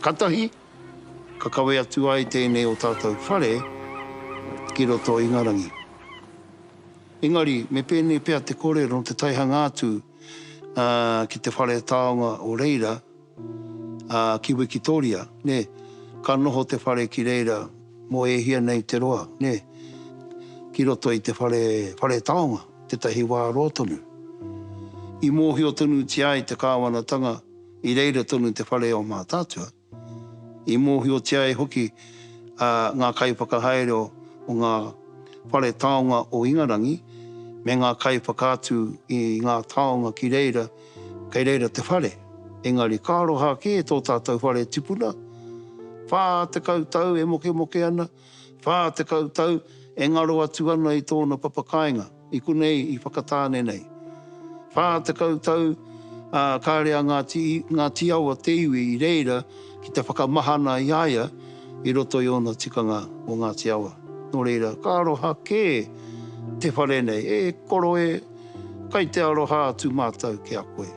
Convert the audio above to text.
Katahi, ka kawe atu ai tēnei o tātou whare ki roto i Ingarangi. Engari, me pēnei pea te kōrero te taihanga atu ki te whare taonga o reira, ki Wikitoria, nē, ka noho te whare ki reira mō e hia nei te roa, nē, ki roto i te whare, whare taonga, tētahi wā roa tonu. I mōhio tonutia ai te kāwanatanga i reira tonu te whare o Mātaatua. I mōhiotia ai hoki ngā kaiwhakahaere o ngā whare taonga o Ingarangi me ngā kaiwhakaatu i ngā taonga ki reira, kei reira te whare. Engari ka aroha kē tō tātou whare tipuna, 40 tau e mokemoke ana, 40 tau e ngaro atu ana i tōna papakāinga, i konei i Whakatāne nei. 40 tau, ā, kāre a Ngāti, Ngāti Awa te iwi i reira ki te whakamahana i a ia i roto i ōna tikanga o Ngāti Awa. Nō reira, ka aroha kē te whare nei, e koro e, kai te aroha atu mātou ki a koe.